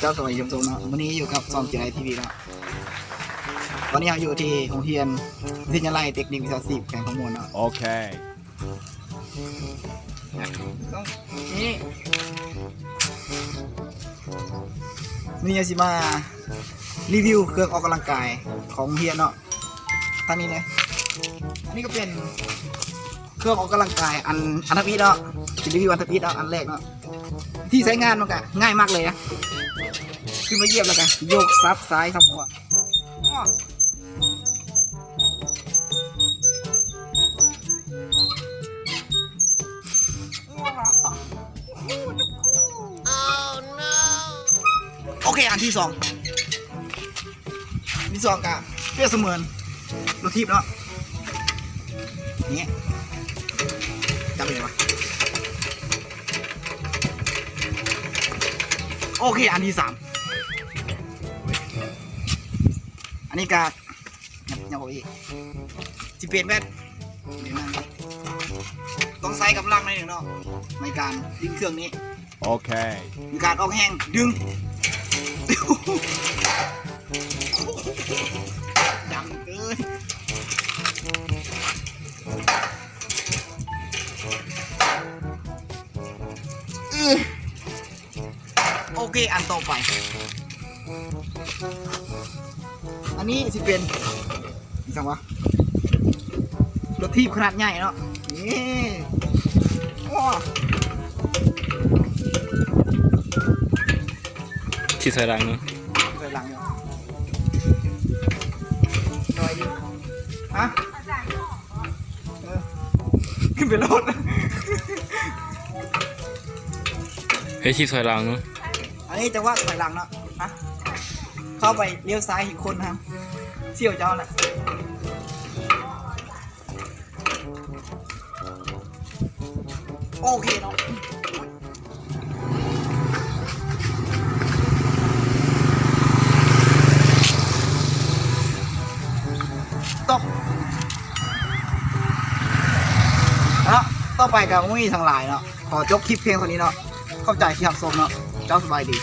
ເຈົ້າ ສະບາຍດີທ່ານຜູ້ຊົມເນາະ, ມື້ນີ້ຢູ່ກັບຊ່ອງເຈໄລທີວີເນາະ. ຕອນນີ້ເຮົາຢູ່ທີ່ໂຮງຮຽນວິທະຍາໄລເຕັກນິກວິຊາຊີບແຂວງຄຳມ່ວນເນາະ. ໂອເຄ ນີ້ ມື້ນີ້ເຮົາຊິມາຣີວິວເຄື່ອງອອກກຳລັງກາຍຂອງໂຮງຮຽນເນາະ. ທາງນີ້ເລີຍ. ອັນນີ້ກໍເປັນເຄື່ອງອອກກຳລັງກາຍອັນ ອັນທຳອິດເນາະ, ຊິຣີວິວອັນທຳອິດເນາະ, ອັນແລກເນາະ. ທີ່ໃຊ້ງານມັນກະງ່າຍມາກເລີຍນະ, ຂຶ້ນມາຢຽບແລ້ວກະຍົກສັບຊ້າຍສັບຂວາ. ໂອເຄ ອັນທີສອງ ອັນທີສອງກະປຽບສະເໝືອນລົດຖີບເນາະ. ນີ້ ຈັບໄປເລີຍວະ. ໂອເຄ ອັນທີສາມ ອັນນີ້ກະ ຍັບ ຍັບເຂົ້າໄປອີກ ຊິເປັນແບບ ຕ້ອງໃຊ້ກຳລັງໜ້ອຍໜຶ່ງເນາະ ໃນການດຶງເຄື່ອງນີ້. ໂອເຄ ມີການອອກແຮງດຶງ. ດັງເກີນ. ອື ໂອເຄ ອັນຕໍ່ໄປ ອັນນີ້ຊິເປັນ ອີ່ຫຍັງວະ ລົດຖີບຂະໜາດໃຫຍ່ເນາະ. ນີ້ ໂອ້ ຊິຖອຍຫຼັງເນາະ, ຖອຍຫຼັງເນາະ. ຖອຍຢູ່ ຮະ? ເອີ ຂຶ້ນໄປໂລດ. ເຮັດຄລິບຖອຍຫຼັງເນາະ. ອັນນີ້ຈັງຫວະຖອຍຫຼັງເນາະ. ຮະ? ເຂົ້າໄປລ້ຽວຊ້າຍເຫັນຄົນຫັ້ນ ສ່ຽວເຈົ້ານະ. ໂອເຄເນາະ. ຕັອບ ເນາະ. ຕໍ່ໄປກະບໍ່ມີຫຍັງຫຼາຍເນາະ, ຂໍຈົບຄລິບພຽງເທົ່ານີ້ເນາະ. ຂອບໃຈທີ່ຮັບຊົມເນາະ. ເຈົ້າ ສະບາຍດີ.